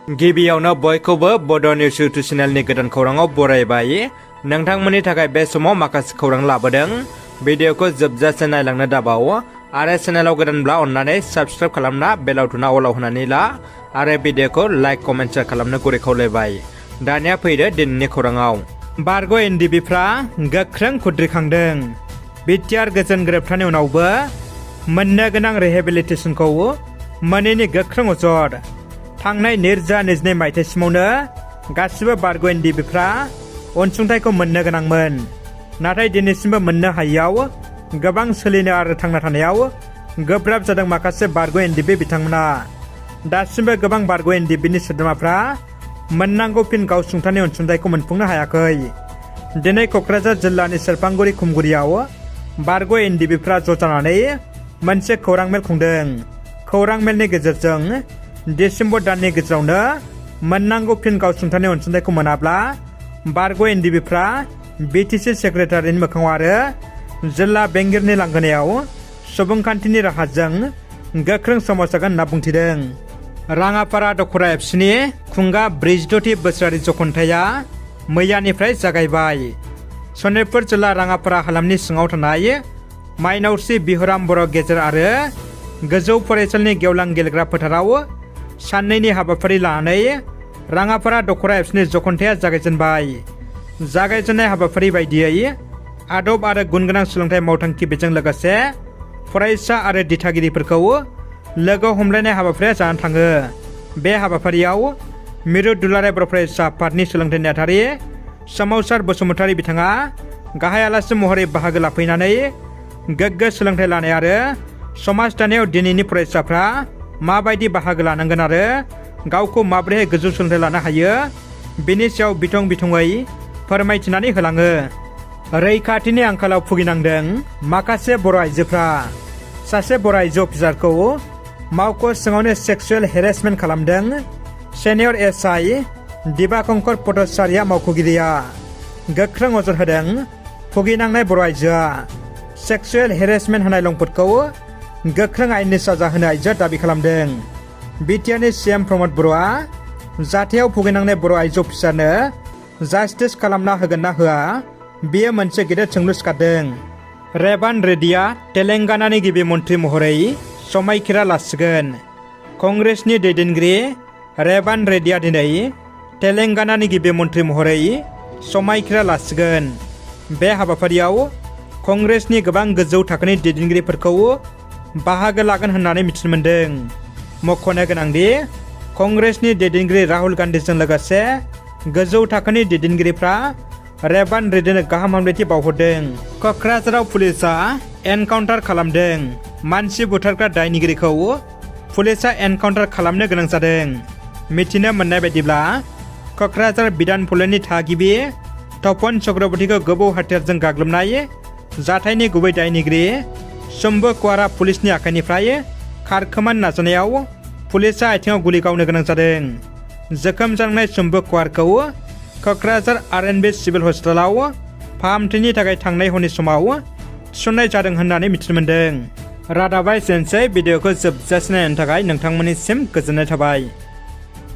गिबियावनो बयखौबो बड' निउस इउटुब चेनेलनि गोदान खौराङाव बरायबाय। नोंथांमोननि थाखाय बे समाव माखासे खौरां लाबोदों। भिडिअखौ जोबजासे नायलांनो दाबाव आरो चेनेलाव गोदानब्ला अन्नानै साबस्क्राइब खालामना बेल आइकनआ अलाव होनानै ला आरो भिडिअखौ लाइक कमेन्ट शेयार खालामनो गुरै खावलायबाय। दानिया फैदो दिनैनि खौराङाव। बारग' एनडिबिफ्रा गोख्रों खुद्रिखांदों। बिटिआर गोजोन गोरोबथानि उनावबो मोननो गोनां रिहेबिलिटेसनखौ मोनैनि गोख्रों अजद। थांनाय 2022 मायथाइसिमावनो गासिबो बारग' एनडिबिफ्रा अनसुंथाइखौ मोननो गोनांमोन, नाथाय दिनैसिमबो मोननो हायैयाव गोबां सोलिनो आरो थांना थानायाव गोब्राब जादों माखासे बारग' एनडिबि बिथांमोना। दासिमबो गोबां बारग' एनडिबिनि सोद्रोमाफ्रा मोननांगौ फिन गावसुंथानि अनसुंथाइखौ मोनफुंनो हायाखै। दिनै क'क्राझार जिल्लानि सेरफांगुरि खुमगुरियाव बारग' एनडिबिफ्रा ज' जानानै मोनसे खौरां मेल खुंदों। खौरां मेलनि गेजेरजों डिसेम्बर दाननि गेजेरावनो मोननांगौ फिन गावसुंथानि अनसुंथाइखौ मोनाब्ला बारग' एनडिबिफ्रा बिटिसि सेक्रेटारिनि मोखाङाव आरो जिल्ला बेंगिरिनि लांगोनायाव सुबुंखान्थिनि राहाजों गोख्रों सोमावसारगोन होनना बुंथिदों। राङापारा दख'रा एबसुनि खुंगा 46थि बोसोरारि जख'न्थाइया मैयानिफ्राय जागायबाय। सनितपुर जिल्ला राङापारा हालामनि सिङाव थानाय माइनावस्रि बिहुराम बर' गेजेर आरो गोजौ फरायसालिनि गेवलां गेलेग्रा फोथाराव साननैनि हाबाफारि लानानै राङापारा दख'रा एबसुनि जख'न्थाइया जागायजेनबाय। जागायजेननाय हाबाफारि बायदियै आदब आरो गुनगोनां सोलोंथाइ मावथांखि बेजों लोगोसे फरायसा आरो दिथागिरिफोरखौ लोगो हमलायनाय हाबाफारिया जानानै थाङो। बे हाबाफारियाव मिरु दुलाराय बर' फरायसा आफादनि सोलोंथाइ नेहाथारि सोमावसार बसुमतारी बिथाङा गाहाय आलासि महरै बाहागो लाफैनानै गोग्गो सोलोंथाइ लानाय आरो समाज दानायाव दिनैनि फरायसाफ्रा माबायदि बाहागो लानांगोन आरो गावखौ माबोरैहाय गोजौ सोलोंथाइ लानो हायो बेनि सायाव बिथं-बिथङै फोरमायथिनानै होलाङो। रैखाथिनि आंखालाव भुगिनांदों माखासे बर' आइजोफ्रा। सासे बर' आइजो अफिसारखौ मावख' सिङावनो सेक्सुवेल हेरेसमेन्ट खालामदों सिनियर एसआइ दिबाकंकर पटसारिया मावख'गिरिया। गोख्रों अजद होदों भुगिनांनाय बर' आइजोआ। सेक्सुवेल हेरेसमेन्ट होनाय लंफोरखौ गोख्रों आयेननि साजा होनो आइजोआ दाबि खालामदों। बिटिआरनि सिएम प्रमद बर'आ जाथायाव भुगिनांनाय बर' आइजो अफिसारनो जास्टिस खालामना होगोन ना होआ बेयो मोनसे गेदेर सोंलु सिखारदों। रेभान रेड्डीया तेलेंगानानि गिबि मन्थ्रि महरै समायखिरा लासिगोन। कंग्रेसनि दैदेनगिरि रेभान रेड्डीया दिनै तेलेंगानानि गिबि मन्थ्रि महरै समायखिरा लासिगोन। बे हाबाफारियाव कंग्रेसनि गोबां गोजौ थाखोनि दैदेनगिरिफोरखौ बाहागो लागोन होननानै मिथिनो मोन्दों। मख'नो गोनांदि कंग्रेसनि दैदेनगिरि राहुल गान्धीजों लोगोसे गोजौ थाखोनि दैदेनगिरिफ्रा रेभान रेड्डीनो गाहाम हामलायथि बावहरदों। क'क्राझाराव पुलिसआ एनकाउन्टार खालामदों। मानसि बुथारग्रा दायनिगिरिखौ पुलिसआ एनकाउन्टार खालामनो गोनां जादों। मिथिनो मोननाय बायदिब्ला क'क्राझार बिधान फुलेनि थागिबि तपन चक्रवर्तीखौ गोबौ हाथियारजों गाग्लोबनाय जाथायनि गुबै दायनिगिरि शम्भु कुमारआ पुलिसनि आखाइनिफ्राय खारखोमानो नाजानायाव पुलिसआ आथिङाव गुलि गावनो गोनां जादों। जोखोम जानांनाय शम्भु कुमारखौ क'क्राझार आरएनबि सिभिल हस्पिटालाव फाहामथायनि थाखाय थांनाय हरनि समाव थिसननाय जादों होननानै मिथिनो मोन्दों। रादाबा एसेनोसै। भिडिअखौ जोबजासिम नायनायनि थाखाय नोंथांमोननिसिम गोजोननाय थाबाय।